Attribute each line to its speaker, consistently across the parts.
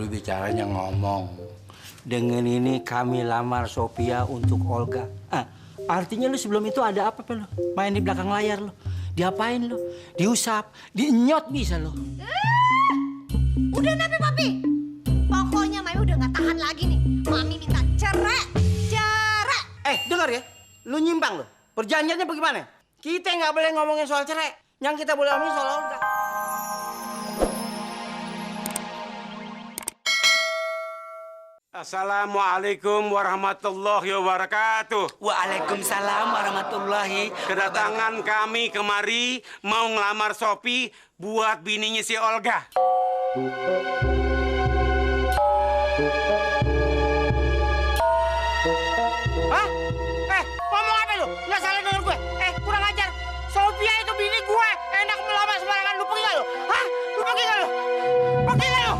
Speaker 1: juru bicaranya ngomong. Dengan ini kami lamar Sophia untuk Olga. Artinya lu sebelum itu ada apa lo? Main di belakang layar lo. Diapain lo? Diusap, dienyot bisa lo.
Speaker 2: Udah nape papi? Pokoknya Mami udah gak tahan lagi nih. Mami minta cerai.
Speaker 1: Dengar ya. Lu nyimpang lo. Perjanjiannya bagaimana? Kita nggak boleh ngomongin soal cerai. Yang kita boleh ngomongin soal Olga.
Speaker 3: Assalamualaikum warahmatullahi wabarakatuh.
Speaker 4: Waalaikumsalam warahmatullahi.
Speaker 3: Kedatangan kami kemari mau ngelamar Sophie buat bininya si Olga.
Speaker 1: Hah? Ngomong apa lu? Nggak salah denger gue. Kurang ajar. Sophia itu bini gue. Enak melamar sembarangan. Lu pergi nggak lu? Hah? Lu pergi nggak lu? Pergi nggak lu?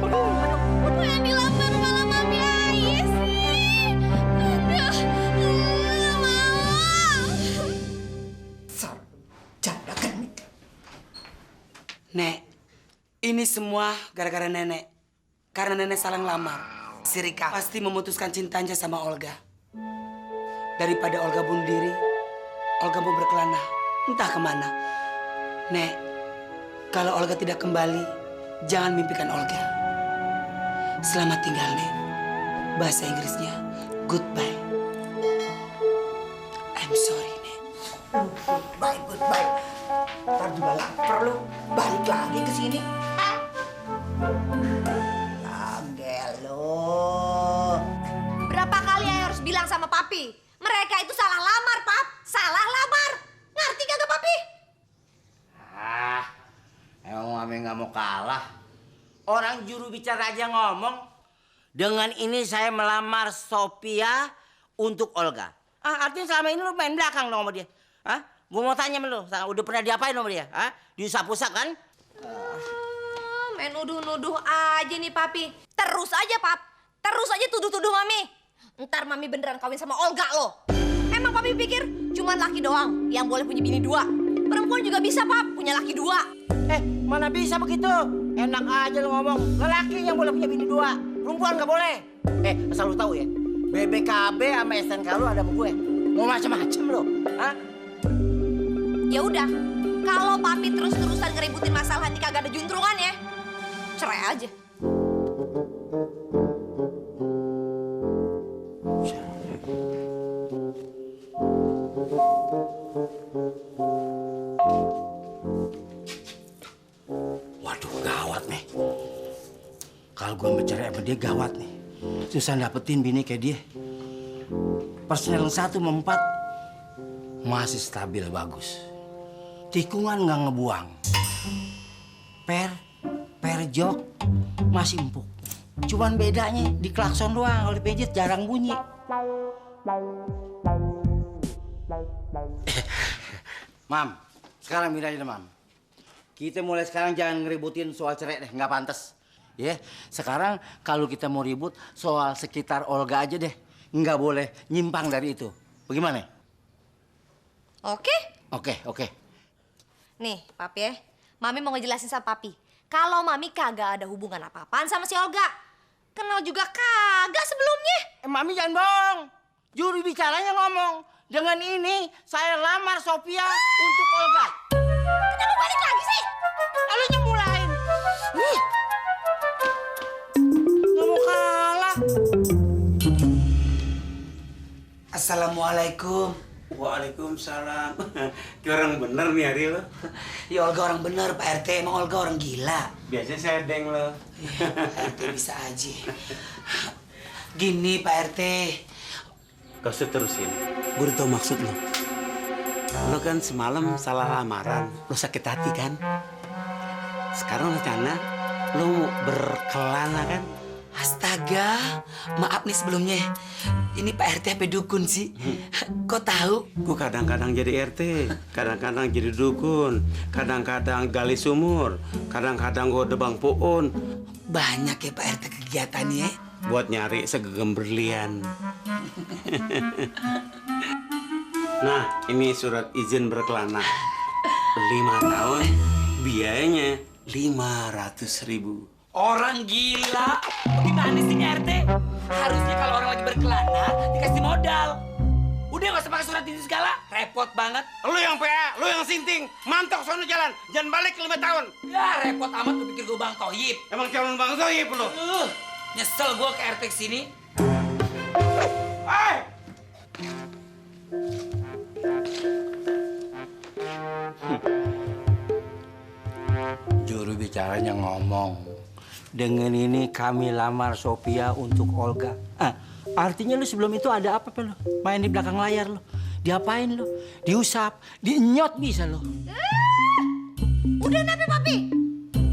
Speaker 2: Aduh, yang dilamar malah Mami Ais sih. Aduh, nggak mau.
Speaker 4: Janda genit. Nek, ini semua gara-gara nenek. Karena nenek salah ngelamar. Si Rika pasti memutuskan cintanya sama Olga. Daripada Olga bunuh diri, Olga mau berkelana. Entah kemana. Nek, kalau Olga tidak kembali, jangan mimpikan Olga. Selamat tinggal, Nek. Bahasa Inggrisnya, goodbye. I'm sorry, Nek.
Speaker 2: Goodbye. Ntar juga lapar lu. Balik lagi ke sini. Berapa kali Ayah harus bilang sama Papi? Mereka itu salah lamar, Pap. Salah lamar. Ngerti kagak, Papi?
Speaker 1: Emang Mami nggak mau kalah. Orang juru bicara aja ngomong. Dengan ini saya melamar Sophia untuk Olga. Artinya selama ini lu main belakang dong sama dia. Gue mau tanya sama lu, udah pernah diapain sama dia? Diusap-usap kan?
Speaker 2: Main nuduh-nuduh aja nih, Papi. Terus aja, Pap. Terus aja tuduh-tuduh Mami. Ntar Mami beneran kawin sama Olga loh. Emang Papi pikir cuma laki doang yang boleh punya bini dua? Perempuan juga bisa, Pap, punya laki dua.
Speaker 1: Mana bisa begitu? Enak aja lu ngomong. Lelaki yang boleh punya bini dua. Perempuan nggak boleh. Asal lu tahu ya. BBKB sama STNK lu ada sama gue. Mau macam-macam lu.
Speaker 2: Ya udah, kalau Papi terus-terusan ngeributin masalah nanti kagak ada juntrungan ya. Cerai aja.
Speaker 1: Waduh, gawat nih. Kalau gue bercerai sama dia gawat nih. Susah dapetin bini kayak dia. Personel 1 sama 4 masih stabil bagus. Tikungan nggak ngebuang. Per jok masih empuk. Cuman bedanya di klakson doang. Kalau dipijet jarang bunyi. Mam, sekarang gini aja deh, Mam. Kita mulai sekarang jangan ngeributin soal cerai deh, nggak pantas. Ya, sekarang kalau kita mau ribut soal sekitar Olga aja deh. Nggak boleh nyimpang dari itu. Bagaimana? Oke.
Speaker 2: Nih, Papi ya. Mami mau ngejelasin sama Papi. Kalau Mami kagak ada hubungan apa-apaan sama si Olga. Kenal juga kagak sebelumnya.
Speaker 1: Mami jangan bohong. Juru bicaranya ngomong. Dengan ini saya lamar Sophia untuk Olga.
Speaker 2: Kenapa balik lagi sih?
Speaker 1: Lalu nyemulain. Nggak mau kalah.
Speaker 4: Assalamualaikum.
Speaker 3: Waalaikumsalam. Kayak orang bener nih hari lo.
Speaker 4: Ya Olga orang bener, Pak RT. Emang Olga orang gila.
Speaker 3: Biasanya saya deng lo.
Speaker 4: Pak RT bisa aja. Gini Pak RT.
Speaker 3: Gak usah terusin. Gue udah tau maksud lo. Lo kan semalam salah lamaran. Lo sakit hati kan? Sekarang rencana lo berkelana kan?
Speaker 4: Astaga, maaf nih sebelumnya. Ini Pak RT apa dukun sih? Kok tahu?
Speaker 3: Gue kadang-kadang jadi RT, kadang-kadang jadi dukun, kadang-kadang gali sumur, kadang-kadang gue debang pohon.
Speaker 4: Banyak ya Pak RT kegiatannya.
Speaker 3: Buat nyari segegem berlian. Nah, ini surat izin berkelana. 5 tahun, biayanya 500.000.
Speaker 4: Orang gila. Bagaimana sih nih RT? Harusnya kalau orang lagi berkelana dikasih modal. Udah nggak usah pakai surat izin segala. Repot banget.
Speaker 3: Lu yang PA, lu yang sinting. Mantok sono jalan. Jangan balik 5 tahun.
Speaker 4: Ya repot amat lu pikir gue Bang Tohib.
Speaker 3: Emang calon Bang Sohib lu.
Speaker 4: Nyesel gue ke RT sini.
Speaker 3: Hei!
Speaker 1: Juru bicaranya ngomong, dengan ini kami lamar Sophia untuk Olga. Artinya lu sebelum itu ada apa lo? Main di belakang layar lo. Diapain lo? Diusap, dienyot bisa lo.
Speaker 2: Udah nape papi?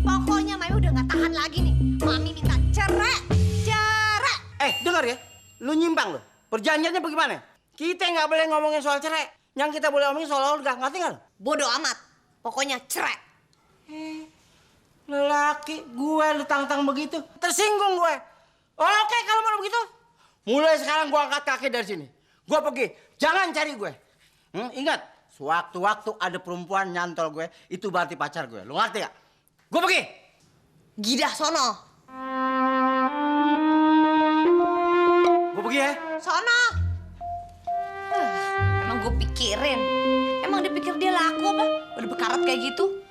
Speaker 2: Pokoknya Mami udah nggak tahan lagi nih. Mami minta cerai, cerai.
Speaker 1: Dengar ya, lu nyimpang lo. Perjanjiannya bagaimana? Kita nggak boleh ngomongin soal cerai. Yang kita boleh ngomongin soal Olga, ngerti nggak lo?
Speaker 2: Bodoh amat. Pokoknya cerai.
Speaker 1: Lelaki gue lu tang-tang begitu, tersinggung gue. Oke kalau mau begitu, mulai sekarang gue angkat kaki dari sini. Gue pergi, jangan cari gue. Ingat, sewaktu-waktu ada perempuan nyantol gue, itu berarti pacar gue. Lu ngerti gak? Gue pergi.
Speaker 2: Gidah sono.
Speaker 1: Gue pergi ya.
Speaker 2: Sono. Emang gue pikirin. Emang dipikir dia laku apa? Udah bekarat kayak gitu.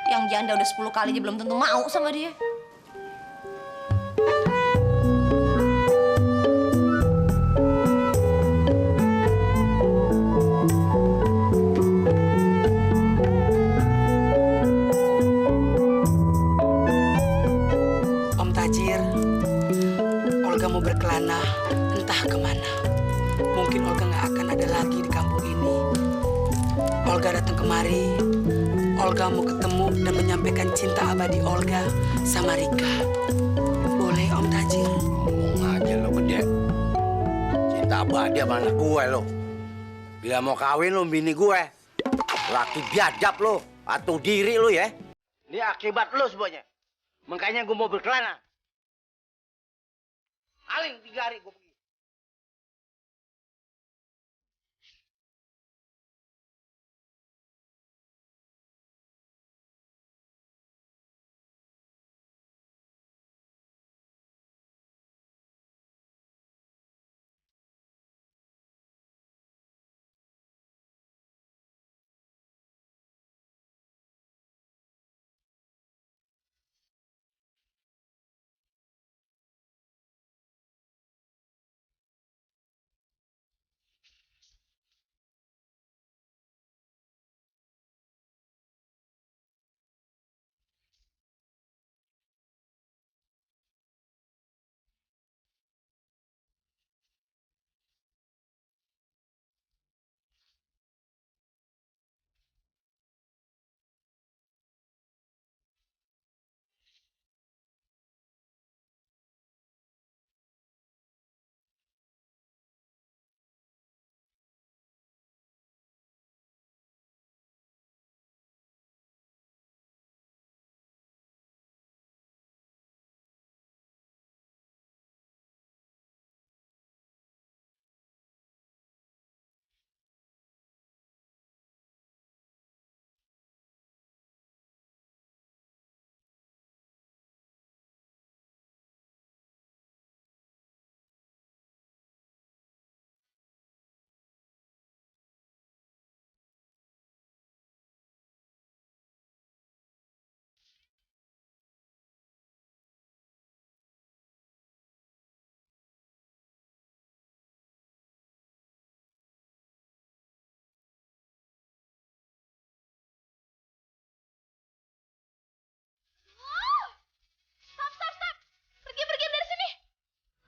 Speaker 2: Yang janda udah 10 kali aja belum tentu mau sama dia.
Speaker 4: Om Tajir, Olga mau berkelana entah kemana. Mungkin Olga nggak akan ada lagi di kampung ini. Olga datang kemari. Olga mau ketemu dan menyampaikan cinta abadi Olga sama Rika. Boleh Om Tajir?
Speaker 1: Ngomong aja lo gede. Cinta abadi sama anak gue lo. Bila mau kawin lo bini gue. Laki biadab lo. Patuh diri lo ya. Ini akibat lo semuanya. Makanya gue mau berkelana. Paling 3 hari gue pergi.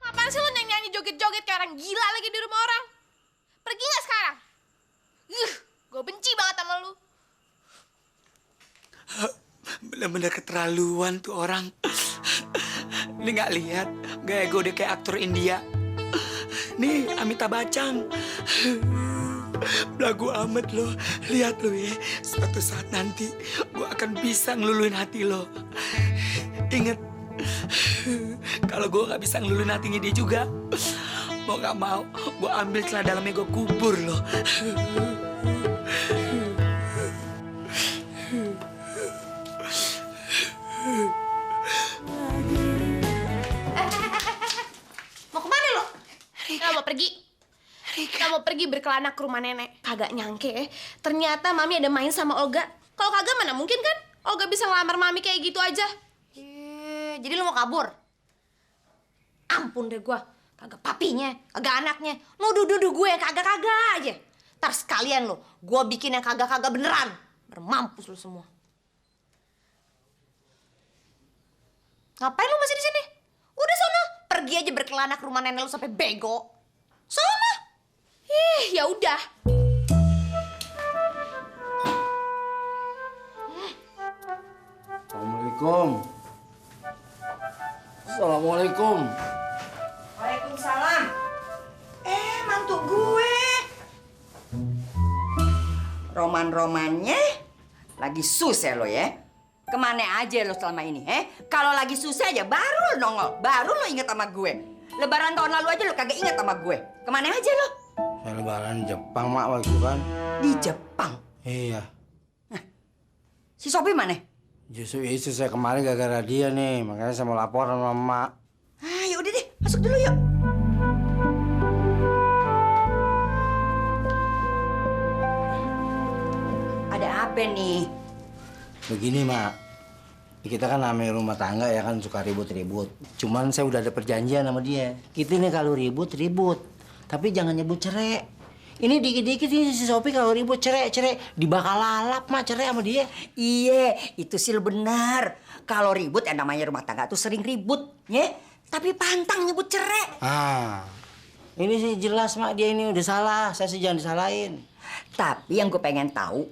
Speaker 2: Apaan sih lo nyanyi-nyanyi joget-joget kayak orang gila lagi di rumah orang? Pergi nggak sekarang? Gue benci banget sama lu.
Speaker 4: Bener-bener keterlaluan tuh orang. Ini nggak lihat gaya gue udah kayak aktor India. Nih Amitabh Bachchan. Belagu amat lo. Lihat lo ya. Suatu saat nanti gue akan bisa ngeluluin hati lo. Ingat. Kalau gue nggak bisa ngeluluin hatinya dia juga. Mau nggak mau, gue ambil celah dalamnya gue kubur lo.
Speaker 2: mau pergi berkelana ke rumah nenek. Kagak nyangke ternyata Mami ada main sama Olga. Kalau kagak mana mungkin kan Olga bisa ngelamar Mami kayak gitu aja. Jadi lu mau kabur? Ampun deh gua. Kagak papinya, kagak anaknya. Nuduh-nuduh gue yang kagak-kagak aja. Ntar sekalian lo, gue bikin yang kagak-kagak beneran. Bermampus lo semua. Ngapain lo masih di sini? Udah sono, pergi aja berkelana ke rumah nenek lo sampai bego. Sono. Ya udah.
Speaker 1: Assalamualaikum. Assalamualaikum.
Speaker 5: Waalaikumsalam. Mantu gue. Roman-romannya lagi susah lo ya. Kemana aja lo selama ini, Kalau lagi susah aja baru lo nongol, baru lo inget sama gue. Lebaran tahun lalu aja lo kagak inget sama gue. Kemana aja lo?
Speaker 1: Saya lebaran Jepang, Mak, waktu itu kan.
Speaker 5: Di Jepang.
Speaker 1: Iya.
Speaker 5: Si Sopi mana?
Speaker 1: Justru itu saya kemarin gara-gara dia nih, makanya saya mau lapor sama Mak.
Speaker 5: Ya udah deh, masuk dulu yuk. Ada apa nih?
Speaker 1: Begini, Mak. Kita kan namanya rumah tangga ya kan suka ribut-ribut. Cuman saya udah ada perjanjian sama dia. Kita nih kalau ribut. Tapi jangan nyebut cerai. Ini dikit-dikit ini si Sopi kalau ribut cerai. Dibakal lalap, Mak, cerai sama dia.
Speaker 5: Iya, itu sih benar. Kalau ribut yang namanya rumah tangga tuh sering ribut, ya. Tapi pantang nyebut cerai.
Speaker 1: Ini sih jelas, Mak, dia ini udah salah. Saya sih jangan disalahin.
Speaker 5: Tapi yang gue pengen tahu,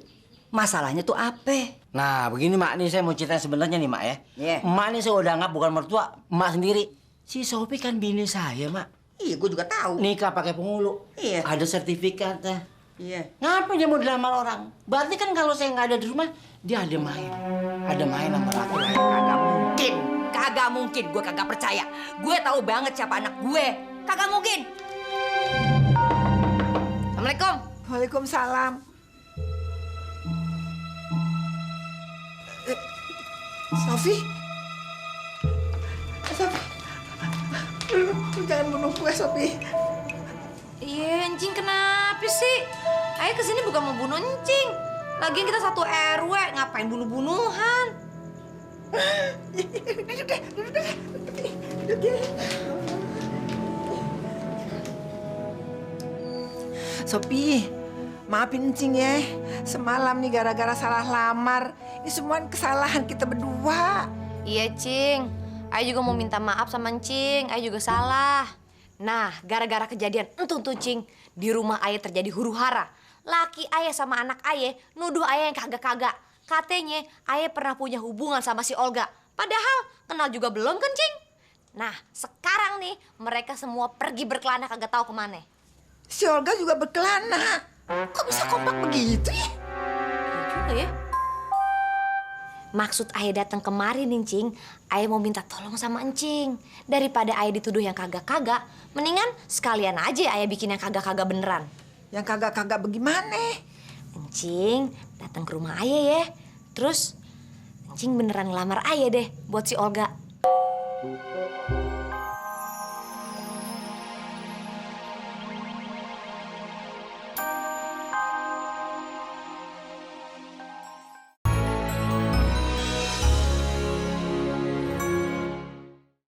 Speaker 5: masalahnya tuh apa?
Speaker 1: Nah, begini, Mak, nih saya mau cerita sebenarnya nih, Mak, ya.
Speaker 5: Iya.
Speaker 1: Emak nih saya udah anggap bukan mertua, emak sendiri. Si Sopi kan bini saya, Mak.
Speaker 5: Iya, gue juga tahu.
Speaker 1: Nikah pakai penghulu.
Speaker 5: Iya.
Speaker 1: Ada sertifikatnya.
Speaker 5: Iya.
Speaker 1: Ngapain dia mau dilamar orang? Berarti kan kalau saya nggak ada di rumah, dia ada main. Ada main sama laki-laki.
Speaker 5: Kagak mungkin. Gue kagak percaya. Gue tahu banget siapa anak gue. Kagak mungkin.
Speaker 2: Assalamualaikum.
Speaker 6: Waalaikumsalam. Sofi? Sofi? Lu jangan bunuh gue, Sofi.
Speaker 2: Iya, Encing kenapa sih? Ayah kesini bukan mau bunuh Encing. Lagian kita satu RW, ngapain bunuh-bunuhan?
Speaker 6: Duduk deh. Sopi, maafin Encing ya. Semalam nih gara-gara salah lamar. Ini semua kesalahan kita berdua.
Speaker 2: Iya, Cing. Ayah juga mau minta maaf sama Encing. Ayah juga salah. Nah, gara-gara kejadian entuh tuh, Cing. Di rumah Ayah terjadi huru-hara. Laki Ayah sama anak Ayah nuduh Ayah yang kagak-kagak. Katanya Ayah pernah punya hubungan sama si Olga. Padahal kenal juga belum kan, Cing? Nah, sekarang nih mereka semua pergi berkelana kagak tahu kemana.
Speaker 6: Si Olga juga berkelana. Kok bisa kompak begitu ya?
Speaker 2: Iya juga ya. Maksud Ayah datang kemari nih, Cing, Ayah mau minta tolong sama Encing. Daripada Ayah dituduh yang kagak-kagak, mendingan sekalian aja Ayah bikin yang kagak-kagak beneran.
Speaker 6: Yang kagak-kagak bagaimana?
Speaker 2: Encing datang ke rumah Ayah ya. Terus Encing beneran ngelamar Ayah deh buat si Olga.